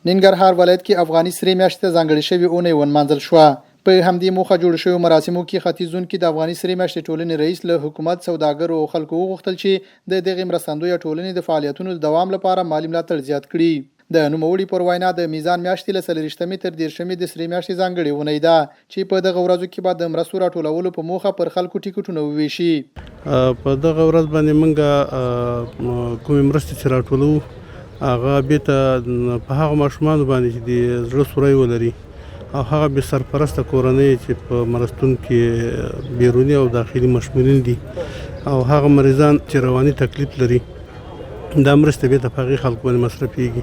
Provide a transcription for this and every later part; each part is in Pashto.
ننګرهار ولایت کې افغاني سرې میاشتې ته ځانګړې شوې اونۍ ونمانځل شوه. په همدې موخه جوړو شویو مراسمو کې ختیځ زون کې د افغاني سرې میاشتې ټولنې رئیس له حکومت، سوداګرو او خلکو وغوښتل چې د دغې مرستندویه ټولنې د فعالیتونو د دوام لپاره مالي ملاتړ زیات کړي. د نوموړي پر وینا، د میزان میاشتې له څلوریشتمې تر دېرشمې د سرې میاشتې ځانګړې اونۍ ده چې په دغه ورځو کې به د مرستو راټولولو په موخه پر خلکو ټکټونه ووېشي. په دغه ورځ باندې موږ کومې مرستې چې راټولوو هغه بیرته په هغو ماشومانو باندې چې د زړه سوری ولري او هغه بې سرپرسته کورنۍ چې په مرستون کې بیروني او داخلي مشمولین دي او هغه مریضان چې رواني تکلیف لري، دا مرستې بیرته په هغې خلکو باندې مصرفیږي.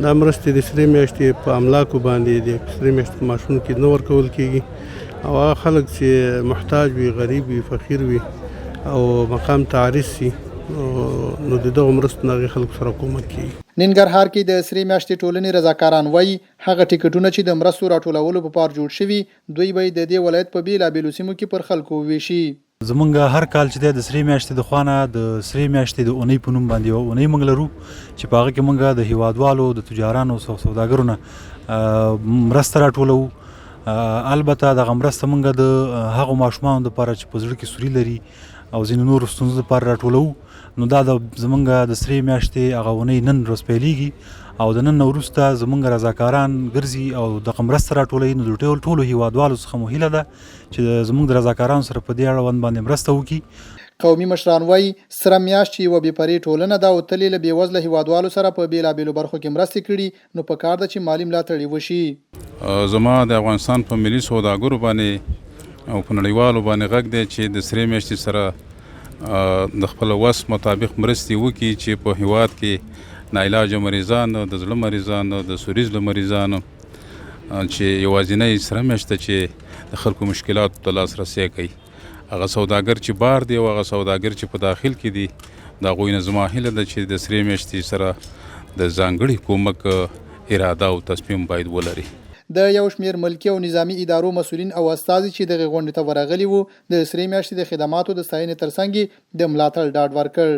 دا مرستې د سرې میاشتې په املاکو باندې، د سرې میاشتې په معاشونو کې نه ورکول کیږي او هغه خلک چې محتاج وي، غریب وي، فقیر وي او مقام ته عارض سي، نو د دغو مرستو نه هغې خلکو سره کومک کیږي. ننګرهار کې د سرې میاشتې ټولنې رضاکاران وايي، هغه ټکټونه چې د مرستو راټولولو په پار جوړ شوي، دوی به یې د دې ولایت په بېلابېلو سیمو کې پر خلکو ووېشي. زمونږ هر کال چې دی د سرې میاشتې د خوانه د سرې میاشتې د اونۍ په نوم باندې یوه اونۍ موږ لرو چې په هغه کې موږ د هیوادوالو د تجارانو او سوداګرو نه مرسته راټولوو. البته دغه مرسته موږ د هغو ماشومانو لپاره چې په زړه کې سوري لري او ځینو نورو ستونزو لپاره راټولوو. نو دا د زمونږ د سرې میاشتې هغه اونۍ نن ورځ پیلېږي او د نن نه وروسته زمونږ رضاکاران ګرځي او دغه مرسته راټولوي. نو د ټولو هیوادوالو څخه مو هیله ده چې زموږ د رضاکارانو سره په دې اړوند باندې مرسته وکړي. قومي مشران وايي، سره میاشت چې یوه بې پرې ټولنه ده او تل یې له بې وزله هېوادوالو سره په بېلابېلو برخو کې مرستې کړي، نو په کار ده چې مالي ملاتړ یې وشي. زما د افغانستان په ملي سوداګرو باندې او په نړیوالو باندې غږ دی چې د سرې میاشتې سره د خپل وس مطابق مرستې وکړي چې په هیواد کې ناعلاجه مریضان، د زړه مریضان، د سوري زړه مریضان چې یوازینۍ سره میاشت ده چې د خلکو مشکلاتو ته لاسرسی کوي، هغه سوداګر چې بار دي او هغه سوداګر چې په داخل کې دي، د هغوی نه زما هیله ده چې د سرې میاشتې سره د ځانګړي کومک اراده او تصمیم باید ولري. د یو شمېر ملکي او نظامي ادارو مسؤلین او استازي چې دغې غونډې ته ورغلي وو، د سرې میاشتې د خدماتو د ستاینې ترڅنګ یې د ملاتړ ډاډ ورکړ.